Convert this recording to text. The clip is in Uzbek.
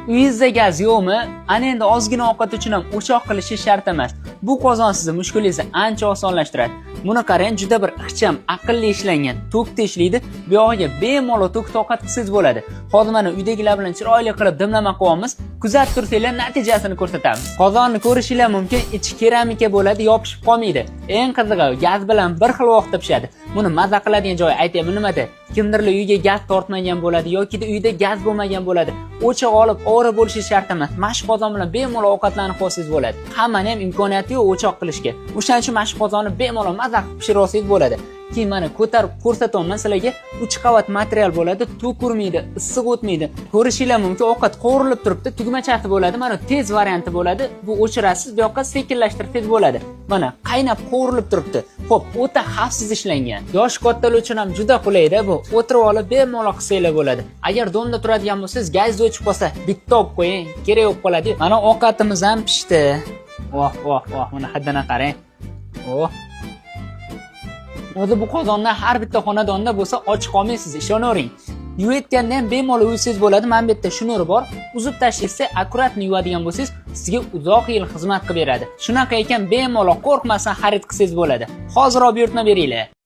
Uyingizda gaz yo'qmi? Ana endi ozgina ovqat uchun ham o'choq qilishi shart emas. Bu qozon sizni mushkulingizni ancha osonlashtiradi. Buni qarang, juda bir ixcham, aqlli ishlangan. Tokda ishlaydi. Bu yog'iga bemalol tokda ovqat qilsangiz bo'ladi. Hozir mana uydagilar bilan chiroyli qilib dimlama qilyapmiz. Kuzatib tursanglar, natijasini ko'rsatamiz. Qozonni ko'rishinglar mumkin, ichi keramika bo'ladi, yopishib qolmaydi. Eng qizig'i, gaz bilan bir xil vaqtda pishadi. Buni maza qiladigan joyi aytaymi nimada? Kimdirlar uyga gaz tortmagan bo'ladi yoki uyda gaz bo'lmagan bo'ladi. O'choq olib ovora bo'lishi shart emas. Mana shu qozon bilan bemalol ovqatlanib qolsangiz bo'ladi. Hammani ham imkoniyati yo'q o'choq qilishga. O'shaning uchun mana shu qozonni bemalol maza qilib pishirib olsangiz bo'ladi. Keyin mana ko'tarib ko'rsatyapman sizlarga, 3 qavat material bo'ladi, tok urmaydi, issiq o'tmaydi. Ko'rishinglar mumkin, ovqat qovurilib turibdi, tugmachasi bo'ladi. Mana tez varianti bo'ladi. Bu o'chirasiz, bu yoqqa sekinlashtirsangiz bo'ladi. Mana qaynab qovurilib turibdi. Xo'p, o'ta xavfsiz ishlangan. Yosh kattalar uchun ham juda qulayda bu. O'tirib olib bemalol qilsanglar bo'ladi. Agar дом da turadigan bo'lsangiz, gaz o'chib qolsa, bitta olib qo'ying, kerak bo'lib qoladi. Mana ovqatimiz ham pishdi. Voh, voh, voh, mana hidini qarang. Oh. O'zi bu qozondan har bitta xonadonda bo'lsa, och qolmaysiz, ishonavering. Yuvayotganda ham bemalol yuvsangiz bo'ladi. Mana bu yerda shnuri bor. Uzib tashlaysiz, аккуратно yuvadigan bo'lsangiz, sizga uzoq yil xizmat qilib beradi. Shunaqa ekan, bemalol qo'rqmasdan xarid qilsangiz bo'ladi. Hoziroq buyurtma beringlar.